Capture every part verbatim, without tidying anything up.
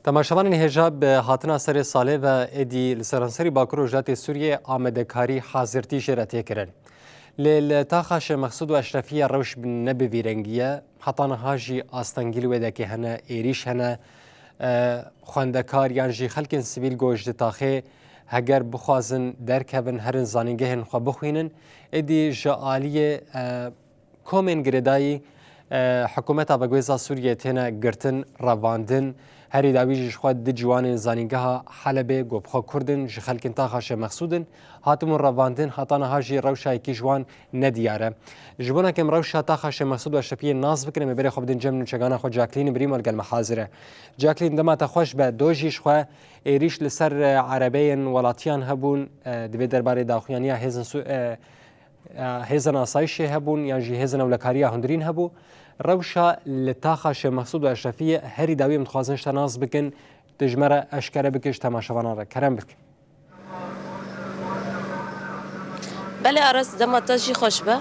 Temaşevanên hêja, bi hatina serê salê ve êdî li seranserî Bakur û Rojhilatê Sûriyê amadekarî, hazirtî jê re tê kirin. Lê li taxa Şêx Mexsûd û Eşrefiyê rewş ne bi vî rengî ye. Heta niha jî astengî li wê dekê hene, êrîş hene. E, xwendekar yan jî xelkên sivîl ku ji taxê heger bixwazin derkevin herin zanîngehên xwe bixwînin, êdî ji aliyê, e, komên girêdayî, e, hikûmeta veguhêza Sûriyê têne girtin, revandin. Herî dawî jî ji xwe du ciwanên zanîngeha Helebê ku bi xwe Kurd in, ji xelkên taxa Şêx Mexsûd in, hatibûn revandin, heta niha jî rewşa yekî ji wan nediyar e. Ji bona ku em rewşa taxa Şêx Mexsûd û Eşrefiyê nas bikin, em ê berê xwe bidin cem nûçegana xwe Jacqueline, birî mal gel me hazir e. Jacqueline, dema te xweş be, do jî ji xwe êrîş li ser, e, erebeyên welatiyan hebûn, e, di vê derbarê daxuyaniya hêzên Sû-, e, e, hêzên asayişê hebûn yan jî hêzên ewlekariya hundirîn hebû. Rewşa li taxa Şêx Mexsûd û Eşrefiyê herî dawî em dixwazin ji te nas bikin, tu ji me re eşkere bike, ji temaşevanan re kerem bike. Belê Aras, dema te jî xweş be.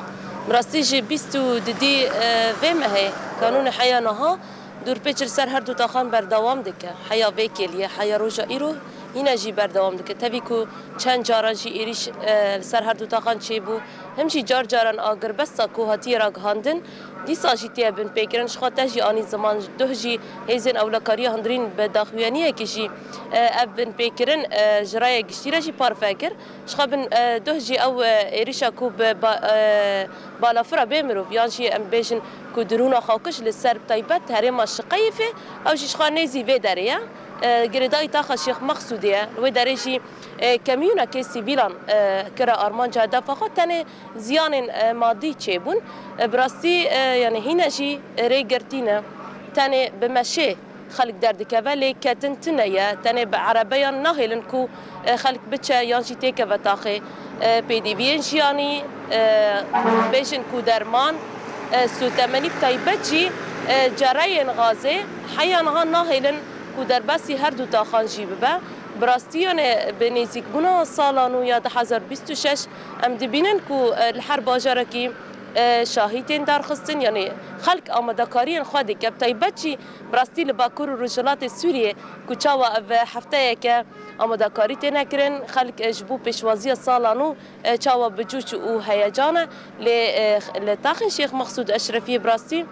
Bi rastî ji bîst û didî, e, vê mehê, kanûnê heya niha, dûrpêç li ser her du taxan berdewam dike. Heya vê kêliyê, heya roja îro hîne jî berdewam dike. Tevî ku çend caran jî êrîş, e, li ser her du taxan çêbû, him jî car caran agirbesta ku hatiye ragihandin, dîsa jî tê binpêkirin. Ji xwe te jî anî ziman, duh jî hêzên ewlekariya hundirîn bi daxuyaniyekê jî, e, ev binpêkirin, e, ji raya giştî re jî parve kir. Ji xwe bin, e, duh jî ew, e, êrîşa ku bi ba-, e, balafira bê mirov yan jî em bêjin ku dirûna xakûş li ser bi taybet herêma Şiqeyîfê, ew jî ji xwe nêzî vê derê ye. E, girêdayî taxa Şêx Mexsûdê ye. Li wê derê jî, e, kemîyonekê sivîlan, e, kire armanca hedefa xwe, tenê ziyanên, e, madî çêbûn. E, bi rastî, e, yanî hîne jî rêgirtî ne. Tenê bi meşê xelk derdikeve, lê ketin tune ye. Tenê bi erebeyan nahêlin ku, e, xelk biçe yan jî têkeve taxê. E, pêdiviyên jiyanî, e, bêjin ku derman, e, sûtemenî bi taybet jî, e, cereyên gazê heya niha nahêlin ku derbasî her du taxan jî bibe. Bi rastî, yanê bi nêzîkbûna sala nû ya du hezar bîst û şeş em dibînin ku, e, li her bajarekî, e, şahî tên darxistin, yanê xelk amadekariyên xwe dike. Bi taybet jî bi rastî li Bakur û Rojhilatê Sûriyê ku çawa ev hefteyeke amadekarî têne kirin, xelk, e, ji bo pêşwaziya sala nû, e, çawa bi coş û heyecan e. Lê, e, li taxên Şêx Mexsûd Eşrefiyê bi rastî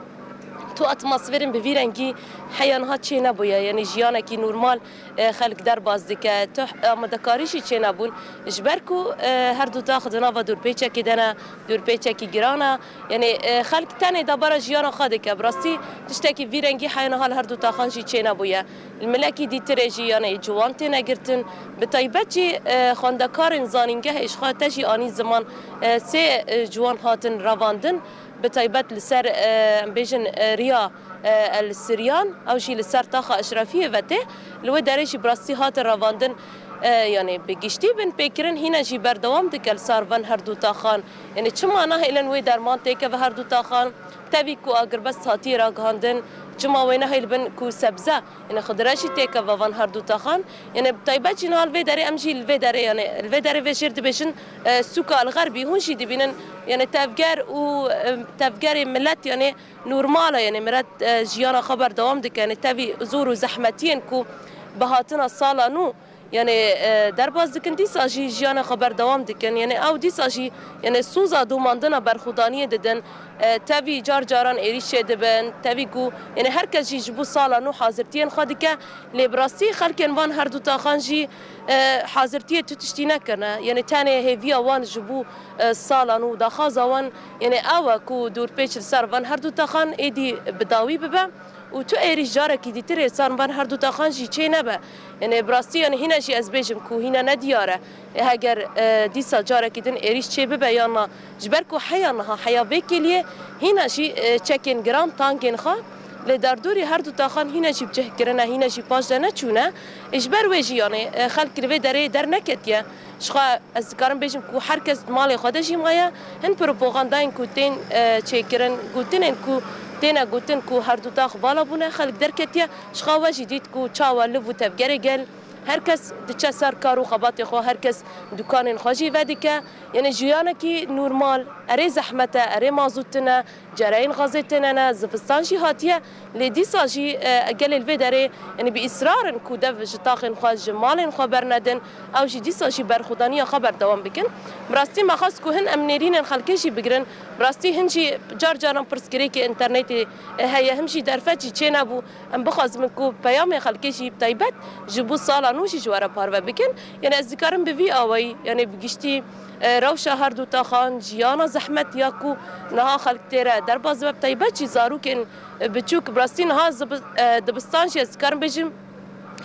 tu atmosferên bi vî rengî heya niha çênebûye. Yanî jiyanekî normal, e, xelk derbas dike. Tu amadekarî jî çênebûn. Ji ber ku, e, her du tax di nava dûrpêçekê de ne, dûrpêçekî giran e. Yanî, e, xelk tenê debara jiyana xwe dike. Bi rastî tiştekî vî rengî heya niha li her du taxan jî çênebûye. Li milekî dîtirê jî, yanî ciwan têne girtin. Bi taybet jî, e, xwendekarên zanîngehê ji xwe te jî anî ziman, e, sê, e, ciwan hatin revandin. Bi taybet li ser, e, em bêjin, e, riya, e, El Siryan, ew jî li ser taxa Eşrefiyê ve tê. Li wê derê jî bi rastî hate revandin, e, yanî bi giştî binpêkirin, hîne jî berdewam dike li ser van her du taxan. Yanî çima nahêlin wê derman têkeve her du taxan? Tevî ku agirbest hatiye ragihandin, çima wê nehêlbin ku sebze, yanî xidire jî têkeve van her du taxan? Yanî bi taybet jî niha li vê derê, em jî li vê derê, yanî li vê derê vê jêr dibêjin, e, sûka El Xerbî, hûn jî dibînin, yanî tevger û, e, tevgerê milet, yanî normal e, yanî milet, e, jiyana xwe berdewam dike, yanî tevî zor û zehmetiyên ku bi hatina sala nû, yanî, e, derbas dikin, dîsa jî jiyana xwe berdewam dikin. Yanî ew dîsa jî, yanî soza domandina berxwedaniyê didin. E, tevî car caran êrîş çêdibin, tevî ku, yanî her kes jî ji bo sala nû hazirtiyên xwe dike. Lê bi rastî xelkên van her du taxan jî, e, hazirtiyê tu tiştî nekirine. Yanî tenê hêviya wan ji bo, e, sala nû, daxwaza wan, yanî ew e ku dûrpêç li ser van her du taxan êdî bi dawî bibe. Û tu êrîş carekî dîtir ê san van her du taxan jî çê nebe. Yanî bi rastî, yanî hîne jî ez bêjim ku hîne nediyar e. Ê heger, e, dîsa carekî din êrîş çê bibe yan na, ji ber ku heya niha, heya vê kêliyê hîne jî, e, çekên giran, tankên xwe li derdorî her du taxan hîne jî bi cih kirine, hîne jî paş de neçûne. Ê ji ber wê jî, yanî, e, xelk li vê derê derneketiye. Ji xwe ez dikarim bêjim ku her kes di malê xwe de jî maye. Hin propagandayên ku tên, e, çêkirin, gotinên ku têne gotin ku her du tax vala bûne, xelk derketiye. Ji xwe we jî dît ku çawa liv û tevgerê gel, her kes diçe ser kar û xebatê xwe, her kes dukanên xwe jî vedike. Yanî jiyanekî normal, erê zehmet e, erê mazût tune, Cereyên xazê têne ne, zivistan jî hatiye, lê dîsa jî, e, gelê li vê derê, yanî bi îsrar in ku dev ji taxên xwe, ji malên xwe bernedin, ew jî dîsa jî berxwedaniya xwe berdewam bikin. Bi rastî me xwest ku hin em nêrînên xelkê jî bigirin. Bi rastî hin jî car caran pirsgirêkê înternetê, e, heye, him jî derfet jî çênebû. Em bixwazin ku peyamê xelkê jî bi taybet ji bo sala nû jî ji we re parve bikin. Yanî ez dikarim bi vî awayî, yanî bi giştî, e, rewşa her du taxan, jiyana zehmet ya ku niha xelk tê re derbas dibe, bi taybet jî zarokên, e, biçûk, bi rastî niha zibi-, e, dibistan jî ez dikarim bêjim,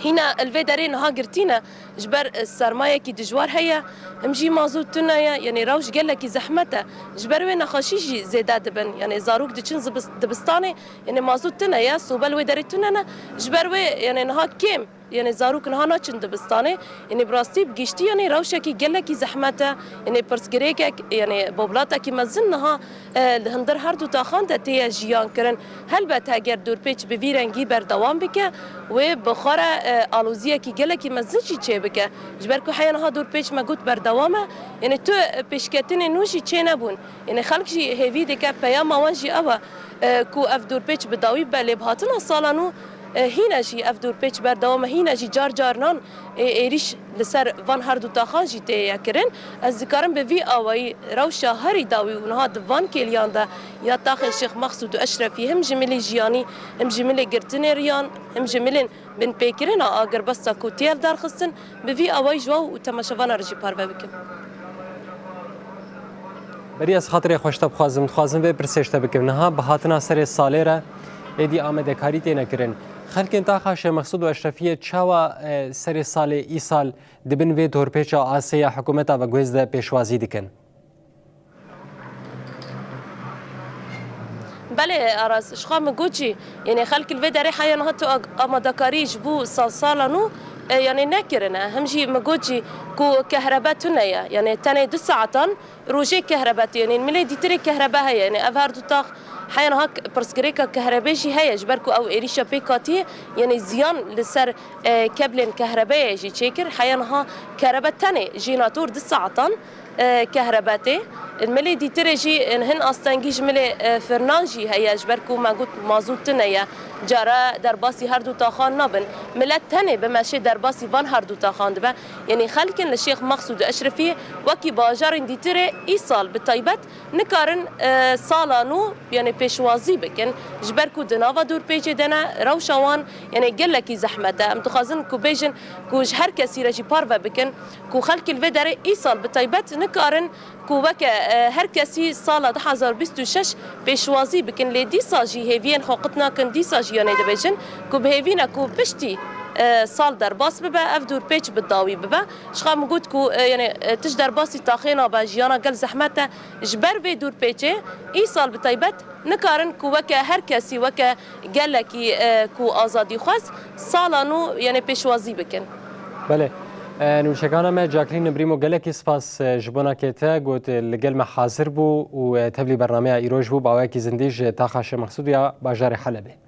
hîna li vê derê niha girtî ne. Ji ber, e, sermayekî dijwar heye, him jî mazût tune ye, yanî rewş gelekî zehmet e. Ji ber wê nexweşî jî zêde dibin. Yanî zarok diçin zibis-, dibistanê, yanî mazût tune ye, sobe li wê derê tune ne. Ji ber wê, yanî niha kêm, yanî zarok niha naçin dibistanê. Yanî bi rastî bi giştî, yanî rewşekî gelekî zehmet e. Yanî pirsgirêkek, yanî boblatekî mezin niha, e, li hundir her du taxan de tê ye jiyan kirin. Helbet heger dorpêç bi vî rengî berdewam bike, wê bi xwe re, e, aloziyekî gelekî mezin jî çêbike. Ji ber ku heya niha dorpêç me got berdewam e, yanî tu, e, pêşketinên nû jî çênebûn. Yanî xelk jî hêvî dike, peyama wan jî ew e, e, ku ev dorpêç bi dawî bibe, lê bi hatina sala nû, e, hîne jî ev dorpêç berdewam e, hîne jî car carinan, e, êrîş li ser van her du taxan jî tê ye kirin. Ez dikarim bi vî awayî rewşa herî dawî û niha di van kêliyan de ya taxên Şêx Mexsûd û Eşrefî him ji milê jiyanî, him ji milê girtinê riyan, him ji milên binpêkirina agirbesta ku tê li dar xistin, bi vî awayî ji we û temaşevana re jî parve bikim. Berî ez xatirê xwe ji te bixwazim, dixwazim vê pirsê ji te bikim. Niha bi hatina serê salê re êdî amadekarî têne kirin. Xelkên taxa Şêx Mexsûd û Eşrefiyê çawa, e, serê salê îsal di bin vê dorpêça asê ya hikûmeta veguhêz de pêşwazî dikin? Belê Aras, ji xwe min got jî, yanî xelk li vê derê heya niha tu ag-, amadekarî ji bo salsala nû, e, yanî nekirine. Him jî min got jî ku kehrebe tune ye, yanî tenê du saetan rojê kehrebe tê, yanî milê dîtirê kehrebe heye, yanî ev her du tax heya niha k-, pirsgirêka kehrebê jî heye, ji ber ku ew êrîşa pêk hatiye, yanî ziyan li ser, e, keblên kehrebeyê jî çêkir. Heya niha kehrebe tenê jînator du saetan, e, kehrebe tê. Milê dîtirê jî, e, hin astengî ji milê, e, firnan jî heye, ji ber ku me got mazût tune ye. Cara derbasî her du taxan nabin. Milet tenê bi meşê derbasî van her du taxan dibe. Yanî xelkin li Şêx Mexsûd û Eşrefiyê wekî bajarên dîtirê îsal bi taybet nikarin, e, sala nû, yanî pêşwazî bikin. Ji ber ku di nava dorpêçê de ne, rewşa wan, yanî gelekî zehmet e. Em dixwazin ku bêjin ku ji her kesî re jî parve bikin ku xelkê li vê derê îsal bi taybet nikarin ku weke, e, her kesî sala du hezar bîst û şeş pêşwazî bikin, lê dîsa jî hêviyên xwe qut nakin, dîsa jî yanê dibêjin ku bi hêvî ne ku piştî, e, sal derbas bibe, ev dorpêç bi dawî bibe. Ji xwe min got ku, e, yanê, e, tişt derbasî taxê nabe, jiyana gel zehmet e. Ji ber vê dorpêçê îsal bi taybet nikarin ku weke her kesî, weke gelekî, e, ku azadî xwest, sala nû, yanê pêşwazî bikin. Belê. E, nûçekana me Jacqueline Brîmo, gelekî spas, e, ji bona kê te got, e, li gel me hazir bû û, e, tevlî bernameya îroj bû, bi awayekî zindî ji taxa Şêx Mexsûd ya bajarê Helebê.